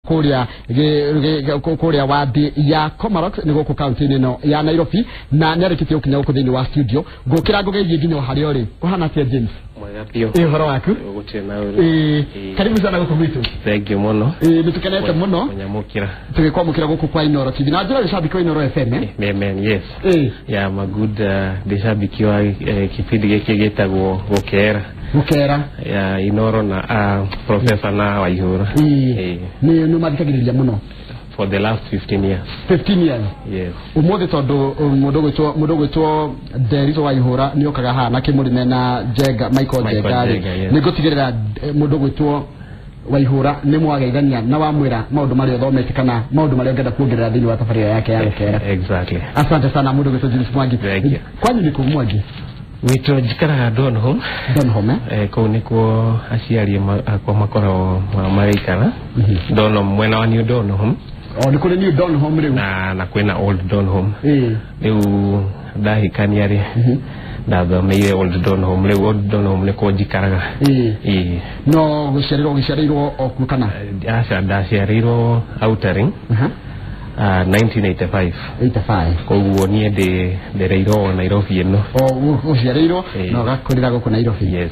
Kuria kuria wadi ya Komarock ni guku kaunti-inĩ ĩno ya Nairobi na nĩarĩkĩtie gũkinya gũkũ thĩinĩ wa studio. Ngũkĩra ngũgeithie nginya o harĩa ũrĩ. Ũhana atĩa, James? Mwega biũ. Ĩ, ũhoro waku? Gũtirĩ na ũru. Ĩ, karibu sana gũkũ gwitũ. Thank you mũno. Ĩ, nĩtũkenete mũno kũnyamũkĩra. Tũgĩkwamũkĩra gũkũ kwa Inooro TV na njĩra wĩ shabiki wa Inooro FM, eh? Amen, yes. Ĩ. Yeah, I'm a good ndĩ shabiki wa kĩbindi gĩkĩ gĩtagwo Gũkera. Gũkera. Ya Inoro na Professor na Waihura. Ĩ. Ĩ. Nĩ ũmathikagĩrĩria mũno? For the last 15 years. 15 years? Yes. Umuthi tondu mundu gwitwo Nderitu Waihura nĩ okaga haha na Kĩmũrĩme na Njenga Michael. Michael. Njenga rĩ. Njenga, yes. Nĩ ngũtigĩrĩra mũndũ gwitwo Waihura nĩ mwageithania na wamwĩra maũndũ marĩa ũthomete kana maũndũ marĩa ũngĩenda kuongerera thĩinĩ wa tabarĩra yake ya Gũkera. Exactly. Asante sana, mũndũ gwitwo James Mwangi. Thank you. Kwanyu nĩ kũ, Mwangi? Gwitũ njikaraga Donholm. Donholm, eh? Eh, kũu nĩkuo aciari akwa makoragwo magĩikara. Donholm, mwena wa New Donholm. O nĩ kũrĩ New Donholm rĩu? Na kwĩna Old Donholm. Ĩ. Rĩu ndahikania rĩ, ndathomeire Old Donholm. Rĩu Old Donholm nĩkuo njikaraga. Ĩ. Ĩ. No gũciarĩrwo ũgĩciarĩirwo o kuo kana? Aca, ndaciarĩirwo Outer Ring 1985. 85. Koguo niĩ ndĩ ndereirwo o Nairobi ĩno. O ũciarĩirwo Ĩ. na ũgakũrĩra gũkũ Nairobi? Yes.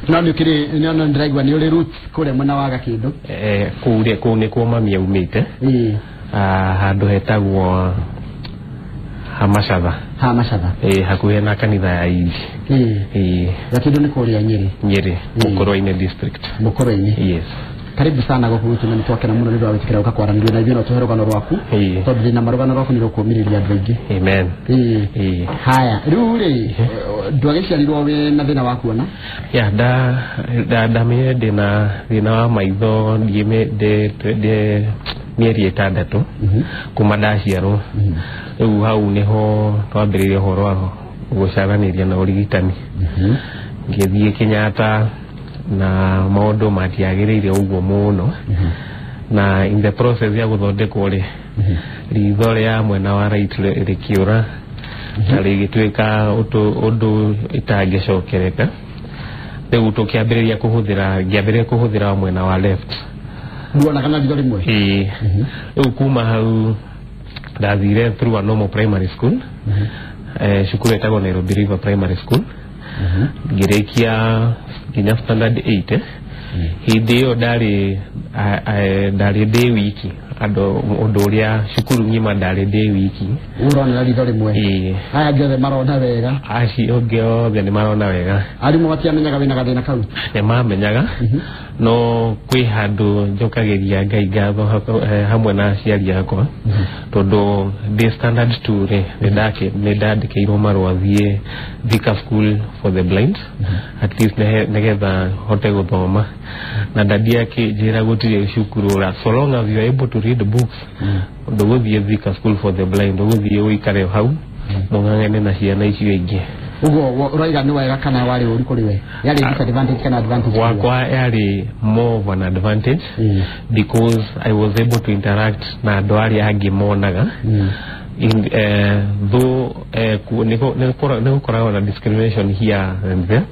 No nĩ ũkĩrĩ no ndĩraigua nĩ ũrĩ roots kũrĩa mwena wa Gakĩndũ. Eh, kũu rĩ, kũu nĩkuo mami aumĩte. Ĩ. Handũ hetagwo Hamacatha. Ha Macatha. Ĩ, hakuhĩ na kanitha ya Inji. Ĩ. Ĩ. Gakĩndũ nĩ kũrĩa Nyĩrĩ? Nyĩrĩ, Mũkũrwe-inĩ district. Mũkũrwe-inĩ. Yes. Karibu sana gũkũ gwitũ na nĩ twakena mũno nĩ ũndũ wa gwĩtĩkĩra gũka kwaranĩria na ithuĩ no tũhe rũgano rwaku. Ĩ. Tondũ ndĩna ma rũgano rwaku nĩ rũkũmĩrĩria andũ aingĩ. Amen. Ĩ. Ĩ. Haya, rĩu rĩ, ndwagĩciarirwo wĩ na thĩna wa kuona? Ya, ndamenyire ndĩna thĩna wa maitho ndĩ mĩeri 6 kuma ndaciarwo. Rĩu hau nĩho twambĩrĩirie ũhoro wa gũcaranĩria na ũrigitani. Ngĩthiĩ Kenyatta na maũndũ matiagĩrĩire ũguo mũno, na in the process ya gũthondekwo rĩ, ritho rĩa mwena wa right rĩkĩũra na rĩgĩtuĩka ũndũ ĩtangĩcokereka. Rĩu tũkĩambĩrĩria kũhũthĩra, ngĩambĩrĩria kũhũthĩra mwena wa left. Nduonaga na ritho rĩmwe? Ĩĩ. Rĩu kuma hau ndathire through a normal primary school, cukuru ĩtagwo Nairobi River Primary School, ngĩrĩkia nginya standard 8, eh. Hĩndĩ ĩyo ndarĩ ndĩ wiki andũ ũndũ ũrĩa cukuru ng'ima ndarĩ ndĩ wiki. Ũronera ritho rĩmwe? Ĩĩ. Aya angĩ othe marona wega? Acio angĩ othe nĩ marona wega. Arimũ matiamenyaga wĩna gathĩna kau? Nĩ mamenyaga, no kwĩ handũ njokagĩria Ngai ngatho hamwe na aciari akwa, tondũ ndĩ standard 2 rĩ, nĩ ndandĩkĩirwo marũa thiĩ Thika School for the Blind, at least nĩgetha hote gũthoma. Na dadi akĩnjĩra gũtirĩ cukuru ũra, so long as you are able to read books, ndũgũthiĩ Thika School for the Blind, ũgũthiĩ ũikare hau mũng'ang'ane na ciana icio ingĩ. Ũguo ũraiga nĩ wega kana warĩ ũru kũrĩ we? Yarĩ disadvantage kana advantage kũrĩ we? Gwakwa yarĩ more of an advantage because I was able to interact na andũ arĩa angĩ monaga. Though nĩ gũkoragwo na discrimination here and there,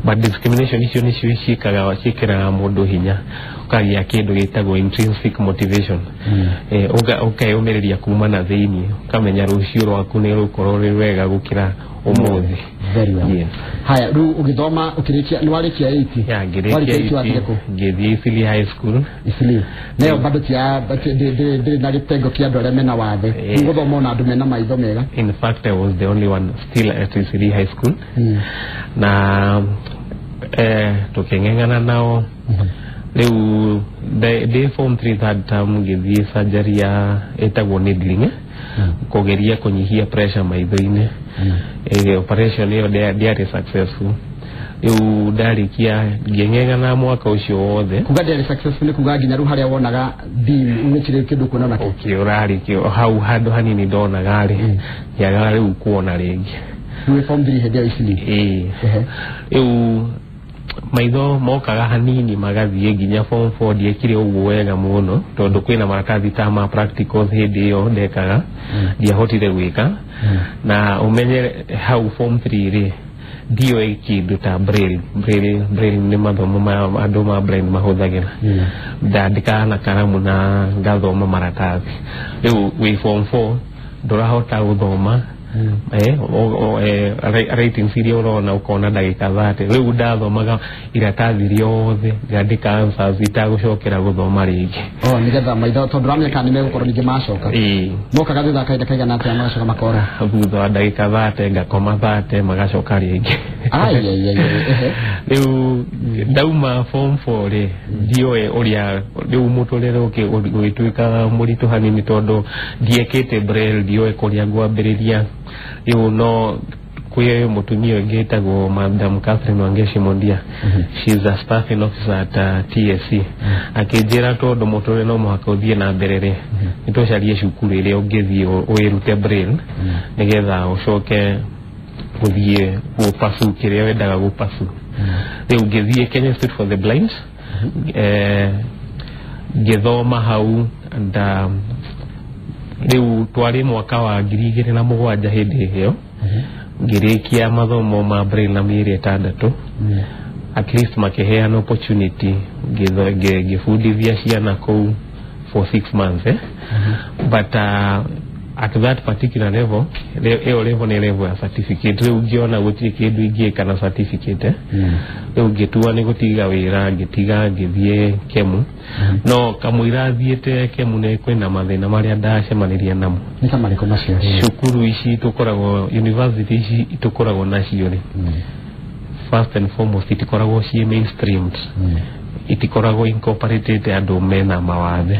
but discrimination icio nĩcio ciĩkaga ciĩkĩraga mũndũ hinya, ũkagĩa kĩndũ gĩtagwo intrinsic motivation. Ũkeyũmĩrĩria kuma na thĩiniĩ, ũkamenya rũciũ rwaku nĩ rũkorwo rwĩ rwega gũkĩra ũmũthĩ. Very well. Yes. Haya, rĩu ũgĩthoma ũkĩrĩkia, nĩ warĩkia 8? Ya, ngĩrĩkia. Warĩkia 8, wathire kũ? Ngĩthiĩ Eastleigh High School. Eastleigh nayo bado tia ndĩrĩ na gĩtengo kĩa andũ arĩa mena wathe? Eh. Gũthoma ona andũ mena maitho mega? In fact, I was the only one still at Eastleigh High School. Na tukĩng'eng'ana nao. Rĩu ndĩ form 3 third term ngĩthiĩ surgery ya ĩtagwo needling, eh? Kũgeria kũnyihia pressure maitho-inĩ. Operation ĩyo ndĩarĩ successful. Rĩu ndarĩkia ngĩng'eng'ana mwaka ũcio wothe. Kuga ndĩarĩ successful nĩ kuga nginya rĩu harĩa wonaga dim gũtirĩ kĩndũ kuona nakĩo? Ũkĩũra rĩ, hau handũ hanini ndonaga rĩ, ngĩaga rĩu kuona rĩngĩ. Rĩu wĩ form 3 hĩndĩ ĩyo Eastleigh? Ĩĩ. Ehe. Rĩu maitho mokaga hanini magathiĩ nginya form 4. Ndiekire ũguo wega mũno tondũ kwĩna maratathi ta ma practicals hĩndĩ ĩyo ndekaga, ndiahotire gwĩka. Na ũmenye hau form 3 rĩ, Ndioĩ kĩndũ ta braille. Braille nĩ mathomo ma andũ ma blind mahũthagĩra. Ndandĩkaga na karamu na ngathoma maratathi. Rĩu wĩ form 4, ndũrahota gũthoma. Writings iria ũrona, ũkona ndagĩka 30. Rĩu ndathomaga iratathi rĩothe, ngandĩka answers itagũcokera gũthoma rĩngĩ. Oh, nigetha maitho, tondũ ramenya kana nĩ megũkorwo ningĩ macoka. Ĩĩ. Mokaga thutha wa kahinda kaigana atĩa magacoka makora? Thutha wa ndagĩka 30, ngakoma 30, magacoka rĩngĩ. Ai ai ai ai, ehe. Rĩu ndauma form 4 rĩ, ndioĩ ũrĩa rĩu mũtũrĩre ũgĩtuĩka mũritũ hanini, tondũ ndiekĩte braille, ndioĩ kũrĩa ngwambĩrĩria. Rĩu no kwĩ mũtumia ũngĩ ĩtagwo Madam Catherine Wangeshi Mondia, she is a staffing officer at TSC, akĩnjĩra tondũ mũtũrĩre no mũhaka ũthiĩ na mbere rĩ, nĩ tũcarie cukuru ĩrĩa ũngĩthiĩ wĩrute braille, nĩgetha ũcoke gũthiĩ gũpasu kĩrĩa wendaga gũpasu. Rĩu ngĩthiĩ Kenya Institute for the Blind, ngĩthoma hau, and rĩu twarĩ mwaka wa 2007. Hĩndĩ ĩyo ngĩrĩkia mathomo ma braille na mĩeri 6. At least makĩheana opportunity ngĩbundithia ciana kũu for 6 months, eh? But at that particular level, ĩyo level nĩ level ya certificate. Rĩu ngĩona gũtirĩ kĩndũ ingĩka na certificate, eh? Rĩu ngĩtua nĩ gũtiga wĩra, ngĩtiga, ngĩthiĩ kemu. No kamũira thiĩte kemu, nĩ kwĩna mathĩna marĩa ndacemanirie namo. Nĩ ta marĩkũ macio? Cukuru ici tũkoragwo, university ici tũkoragwo nacio rĩ, first and foremost itikoragwo ciĩ mainstreamed, itikoragwo incorporated andũ mena mawathe.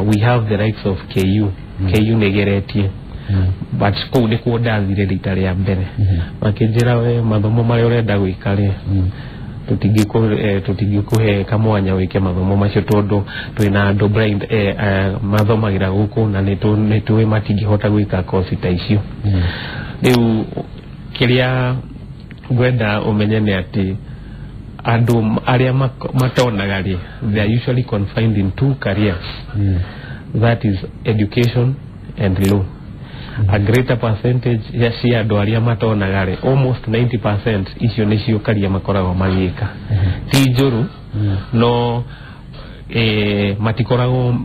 We have the likes of KU. KU nĩ ĩgeretie, but kũu nĩkuo ndathire rita rĩa mbere. Makĩnjĩra, "We mathomo marĩa ũrenda gwĩka rĩ, tũtingĩkũhe kamwanya wĩke mathomo macio, tondũ twĩna andũ blind mathomagĩra gũkũ na nĩ tũĩ matingĩhota gwĩka kosi ta icio." Rĩu kĩrĩa ngwenda ũmenye nĩ atĩ andũ arĩa matonaga rĩ, they are usually confined in two careers, that is education and law. A greater percentage ya cia andũ arĩa matonaga rĩ, almost 90%, icio nĩcio karia makoragwo magĩka. Ti njũru, no matikoragwo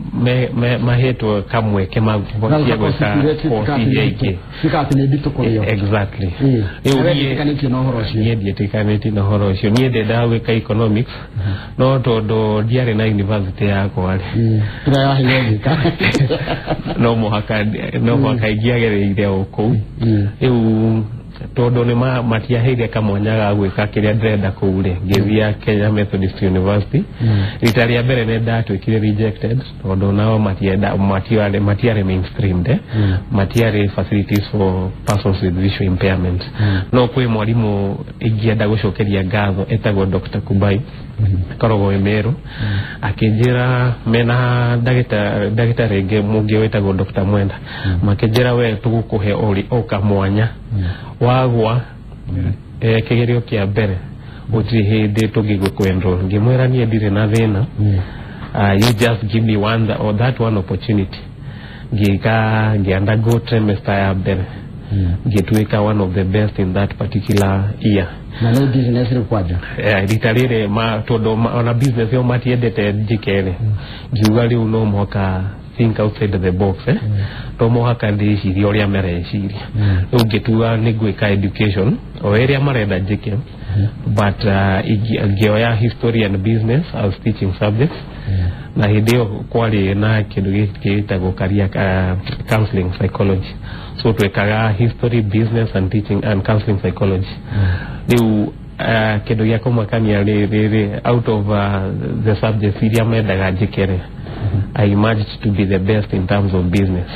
mahetwo kamweke cia gwĩka kosi iria ingĩ. Cika atĩ nĩ nditũ kũrĩ o. Exactly. Rĩu Na we ndwĩtĩkanĩtie na ũhoro ũcio? Niĩ ndiĩtĩkanĩtie na ũhoro ũcio. Niĩ ndendaga gwĩka economics, no tondũ ndiarĩ na university yakwa rĩ, ĩrĩa yaheirwo gwĩka, no mũhaka ingĩagereire o kũu. Rĩu tondũ nĩ matiaheire kamwanya ga gwĩka kĩrĩa ndĩrenda kũu rĩ, ngĩthiĩ Kenya Methodist University. Rita rĩa mbere nĩ ndatuĩkire rejected, tondũ nao matienda, matiarĩ mainstreamed, eh? Matiarĩ facilities for persons with visual impairment. No kwĩ mwarimũ ingĩenda gũcokeria ngatho, etagwo Dr. Kubai, akoragwo wĩ Meru. Akĩnjĩra mena ndagĩtarĩ ĩngĩ mũngĩ wĩtagwo Dr. Mwenda, makĩnjĩra, "We tũgũkũhe o kamwanya, wagwa kĩgerio kĩa mbere, gũtirĩ hĩndĩ tũngĩgũkũ-enroll." Ngĩmwĩra niĩ ndirĩ na thĩna, you just give me one or that one opportunity. Ngĩka, ngĩ undergo trimester ya mbere, ngĩtuĩka one of the best in that particular year. Na nĩ business rĩu kwanja? Rita rĩrĩ tondũ ona business yo matiendete njĩke rĩ, ngiuga rĩu no mũhaka think outside the box, eh? To mũhaka ndĩcirie ũrĩa mareciria. Rĩu ngĩtua nĩ ngwĩka education o ĩrĩa marenda njĩke, but ngĩoya history and business as teaching subjects. Na hĩndĩ ĩyo kwarĩ na kĩndũ gĩkĩ gĩtagwo career counseling psychology, so twekaga history, business and teaching and counseling psychology. Rĩu kĩndũ gĩa kũmakania rĩ, out of the subjects iria mendaga njĩke rĩ, I emerged to be the best in terms of business.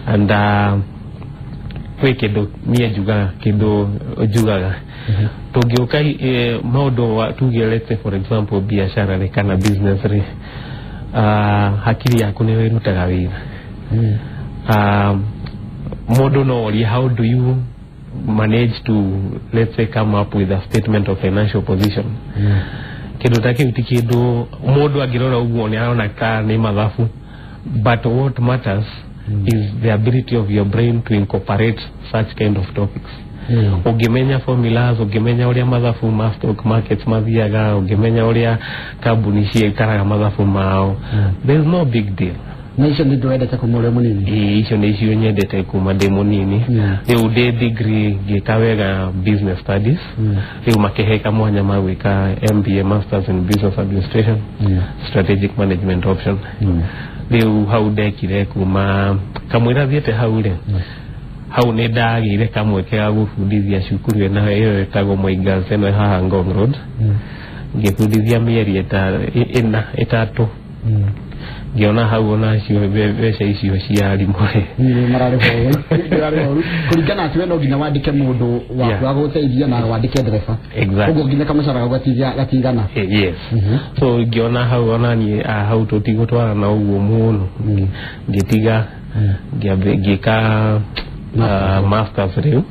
And kwĩ kĩndũ niĩ njugaga, kĩndũ njugaga tũngĩũka maũndũ tuge, let's say for example biashara rĩ kana business rĩ, hakiri yaku nĩ ĩrutaga wĩra. Mũndũ no orie, how do you manage to, let's say, come up with a statement of financial position? Kĩndũ ta kĩu ti kĩndũ mũndũ angĩrora ũguo nĩ arona ka nĩ mathabu, but what matters is the ability of your brain to incorporate such kind of topics. Ũngĩmenya formulas, ũngĩmenya ũrĩa mathabu ma stock markets mathiaga, ũngĩmenya ũrĩa kambuni ciĩkaraga mathabu mao, there is no big deal. Na icio nĩ ndwendete kuma ũrĩ mũnini? Ĩĩ, icio nĩ icio nyendete kuma ndĩ mũnini. Rĩu ndĩ degree ngĩka wega business studies. Rĩu makĩhe kamwanya ma gwĩka MBA, Masters in Business Administration, strategic management option. Rĩu hau ndekire kuma kamũira thiĩte hau rĩ, hau nĩ ndagĩire kamweke ga gũbundithia cukuru ĩno ĩyo ĩtagwo Moi Girls, ĩno haha Ngong Road. Ngĩbundithia mĩeri ĩna ĩtatũ, ngĩona hau onacio mbeca icio cia arimũ rĩ, mararĩ horu kũringana atĩ we no nginya wandĩke mũndũ waku wa gũgũteithia na wandĩke ndereba. Exactly. Ũguo nginya kamũcara gaku gatigana. Yes. So ngĩona hau onaniĩ hau tũtigũtwarana ũguo mũno, ngĩtiga, ngĩka masters rĩu.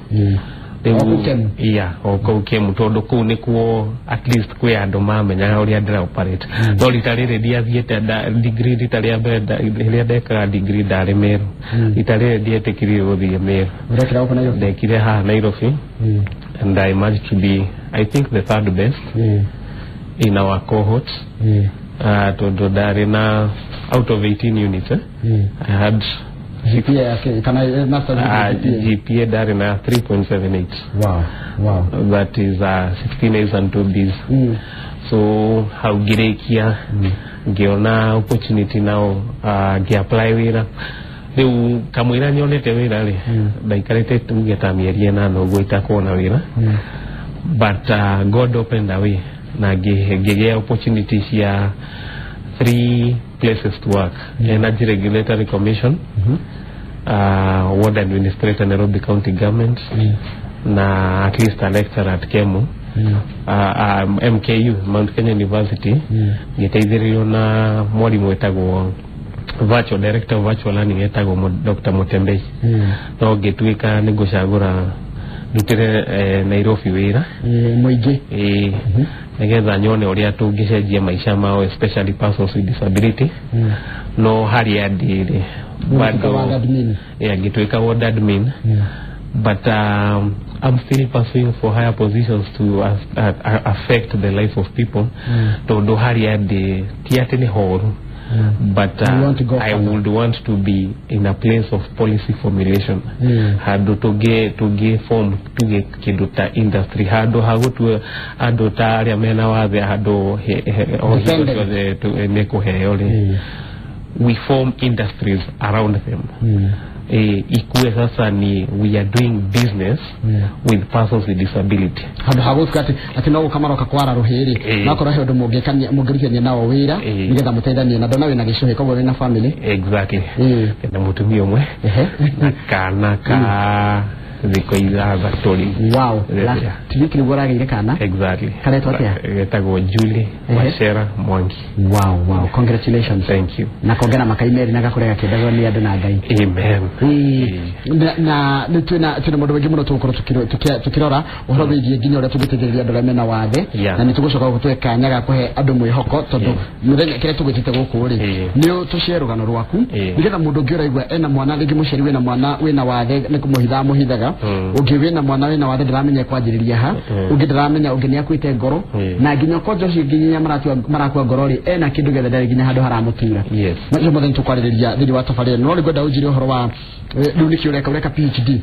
O kũu Kemu? Yeah, o kũu Kemu, tondũ kũu nĩkuo at least kwĩ andũ mamenyaga ũrĩa ndĩra operate. No rita rĩrĩ ndiathiĩte degree, rita rĩa mbere rĩrĩa ndekaga degree ndarĩ Meru. Rita rĩrĩ ndietĩkĩrire gũthiĩ Meru. Ũrekĩra gũkũ Nairobi? Ndekire haha Nairobi, and I managed to be, I think, the third best in our cohort, tondũ ndarĩ na out of 18 units, I had GPA yake kana masters GPA? GPA ndarĩ na 3.78. Wow. That is 16 A's and 2 B's. So hau ngĩrĩkia, ngĩona opportunity nao, ngĩ-apply wĩra. Rĩu kamũira nyonete wĩra rĩ, ndaikarĩte tuge ta mĩeri 8 ũguo itakuona wĩra, but God opened a way na ngĩgĩa opportunity cia three places to work: Energy Regulatory Commission, ward administrator Nairobi County Government, na at least a lecturer at KEMU, MKU, Mount Kenya University. Ngĩteithĩrĩrio na mwarimũ wĩtagwo virtual director of virtual learning etagwo Dr. Mutembei. No ngĩtuĩka nĩ ngũcagũra ndutĩre Nairobi wĩra. Mũingĩ. Ĩĩ, nĩgetha nyone ũrĩa tũngĩcenjia maica mao, especially persons with disability. No harĩa ndĩ rĩ, Ũgĩtuĩka ward admin. Yeah, ngĩtuĩka ward admin, but I'm still pursuing for higher positions to affect the life of people, tondũ harĩa ndĩ ti atĩ nĩ horu, but You want to go I further. would want to be in a place of policy formulation, handũ tũngĩ form tuge kĩndũ ta industry, handũ ha gũtua andũ ta arĩa mena wathe, handũ o hingo Dependent. ciothe nĩ kũheo rĩ, we form industries around them. Ikuwe sasa ni we are doing business with persons with disability. Handũ ha gũtuĩka atĩ no gũka maroka kwara rũhĩ rĩ, makorwo he ũndũ mũngĩrutithania nao wĩra, nĩgetha mũteithanie. Na ndona wĩna gĩcũhĩ, koguo wĩna family. Exactly. Na mũtumia ũmwe na kana ka thikũ 6 rĩu. Last week nĩguo ũragĩire kana? Exactly. Karetwo atĩa? Getagwo Julie Wachera Mwangi. Wow, congratulations. Thank you. Na kongera makai merĩ na gakũre gakĩendagwo nĩ andũ na Ngai. Amen. Ĩĩ. Na nĩ twĩna maũndũ maingĩ mũno tũgũkorwo tũkĩrora ũhoro wĩgiĩ nginya ũrĩa tũngĩteithĩrĩria andũ arĩa mena wathe. Na nĩ tũgũcoka gũtũhe kanya ga kũhe andũ mwĩhoko, tondũ mũthenya kĩrĩa tũgwĩtĩte gũkũ rĩ, nĩ tũshare rũgano rwaku, nĩgetha mũndũ ũngĩ ũraigua ena mwana, rĩngĩ mũciari wĩna mwana wĩna wathe nĩ kũmũhitha mũhithaga, ũngĩ wĩna mwana wĩna wathe ndĩramenya kwanjĩrĩria ha, ũngĩ ndĩramenya, ũngĩ nĩ akuĩte ngoro, na nginya konja ũcio nginya marakua ngoro rĩ, ena kĩndũ gĩothe, ndarĩ nginya handũ haramũtura. Macio mothe nĩtũkwarĩrĩria thĩinĩ wa tabarĩra, no rĩ ngwenda ũnjĩre ũhoro wa rĩu nĩkĩ ũreka PhD.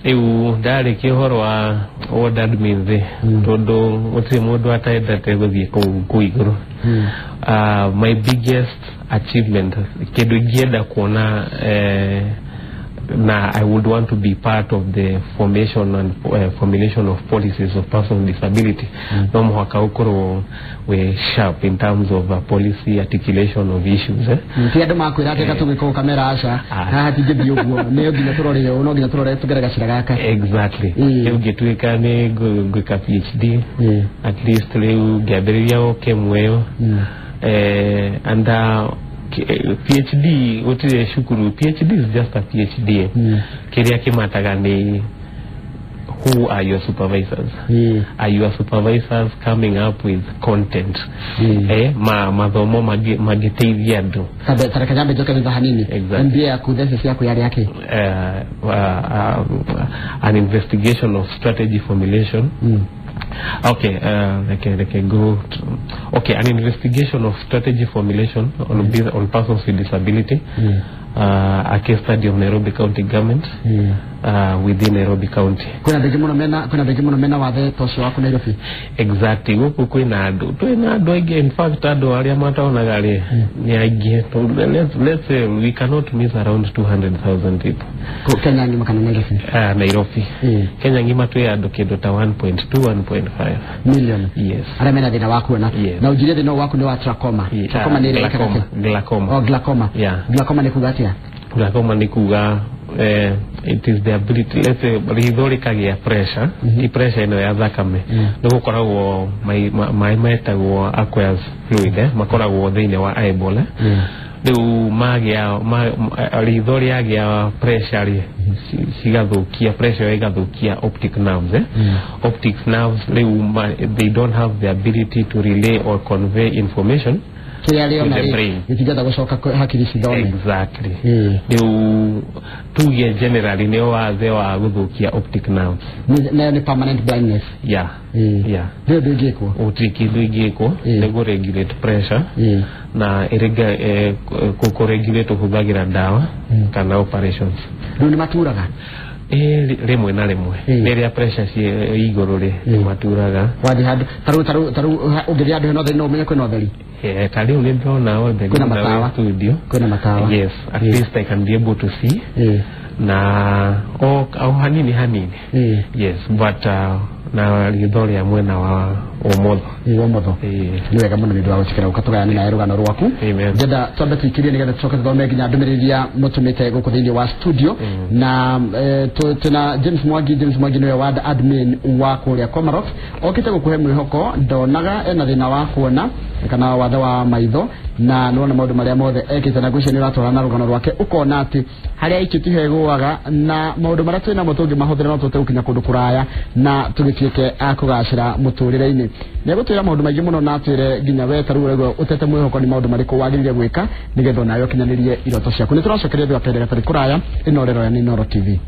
Rĩu ndarĩkia ũhoro wa ward admin thĩ, tondũ gũtirĩ mũndũ atendete gũthiĩ kũu igũrũ. My biggest achievement, kĩndũ ingĩenda kuona, na I would want to be part of the formation and formulation of policies of persons with disability, no mũhaka ũkorwo wĩ sharp in terms of policy articulation of issues, eh? Ti andũ makwĩra atĩ gatũgĩkũ kamera aca. Ah. Haha tingĩthiĩ ũguo, nĩ nginya tũrore ũũ, no nginya tũrore tũgere gacĩra gaka. Exactly. Rĩu ngĩtuĩka nĩ ngwĩka PhD, at least rĩu ngĩambĩrĩria o kemu ĩyo, and PhD gũtirĩ cukuru, PhD is just a PhD. Kĩrĩa kĩmataga nĩ Who are your supervisors? Are your supervisors coming up with content? Mathomo magĩteithia andũ. Tareke nyambe njoke thutha hanini. Exactly. MBA yaku, thesis yaku yarĩ yakĩ? An investigation of strategy formulation. Okay, go to, okay, an investigation of strategy formulation on on persons with disability. A case study of Nairobi County Government within Nairobi County. Kwĩna andũ aingĩ mũno mena, kwĩna andũ aingĩ mũno mena wathe ta ũcio waku Nairobi. Exactly, gũkũ kwĩna andũ, twĩna andũ aingĩ, in fact andũ arĩa mataonaga rĩ nĩ aingĩ. Let's say we cannot miss around 200,000 people. Kenya ng'ima kana Nairobi? Nairobi. Kenya ng'ima twĩ andũ kĩndũ ta 1.2 1.5 million. Yes. Arĩa mena thĩna wa kuona. Yes. Na ũnjĩre thĩna ũyũ waku nĩ wa trachoma. Trachoma nĩ ĩrĩa Glaucoma. Glaucoma. Oh, glaucoma. Yeah. Glaucoma nĩ kuga atĩa? Glaucoma nĩ kuga it is the ability, let's say ritho rĩkagĩa pressure, ti pressure ĩno ya thakame, nĩ gũkoragwo maĩ metagwo aqueous fluid, makoragwo thĩinĩ wa eyeball. Rĩu magĩa ritho rĩagĩa pressure rĩ, cigathũkia pressure ĩyo ĩgathũkia optic nerves. Optic nerves rĩu they don't have the ability to relay or convey information kĩrĩa rĩona to the rĩ brain. Gĩtingĩhota gũcoka hakiri cithome. Exactly. Rĩu tuge generally nĩ wathe wa gũthũkia optic nerves. Nayo nĩ permanent blindness. Yeah. Yeah. Nĩ ũndũ ingĩkwo? Gũtirĩ kĩndũ ingĩkwo, nĩguo regulate pressure na kũ regulate ũhũthagĩra ndawa kana operations. Rĩu nĩ maturaga? Rĩmwe na rĩmwe. Rĩrĩa pressure ciĩ igũrũ rĩ, nĩ maturaga. Wathiĩ handũ tarĩu tarĩu ũngĩthiĩ handũ hena ũtheri no ũmenye kwĩna ũtheri? Ta rĩu nĩ ndĩrona ũtheri Kwĩna matawa. Studio. Kwĩna matawa. Yes, at least I can be able to see. Na o hanini hanini. Yes, but na ritho rĩa mwena wa ũmotho. Ũmotho. Nĩ wega mũno nĩ ũndũ wa gwĩtĩkĩra gũka tũgayane nawe rũgano rwaku. Ngenda twambe tũikĩrie nĩgetha tũcoke tũthome nginya ndũmĩrĩri iria mũtũmĩte gũkũ thĩinĩ wa studio. Na twĩna James Mwangi. James Mwangi nĩwe ward admin wa kũrĩa Komarock, okĩte gũkũhe mwĩhoko. Ndonaga ena thĩna wa kuona kana wathe wa maitho, na nĩwona maũndũ marĩa mothe ekĩte, na ngwĩciria nĩ ũratwarana na rũgano rwake, ũkona atĩ harĩa aikĩtie hegũaga na maũndũ marĩa twĩnamo tũngĩmahũthĩra no tũhote gũkinya kũndũ kũraya na tũgĩtuĩke a kũgacĩra mũtũrĩre-inĩ. Nĩegũtwĩra maũndũ maingĩ mũno na atwĩre nginya we ta rĩu ũraigua ũtete mwĩhoko nĩ maũndũ marĩkũ wagĩrĩire gwĩka nĩgetha onawe ũkinyanĩrie iroto ciaku. Nĩ tũracokeria thutha kahinda gatarĩ kũraya. Ĩno ũrĩroya nĩ Inooro TV.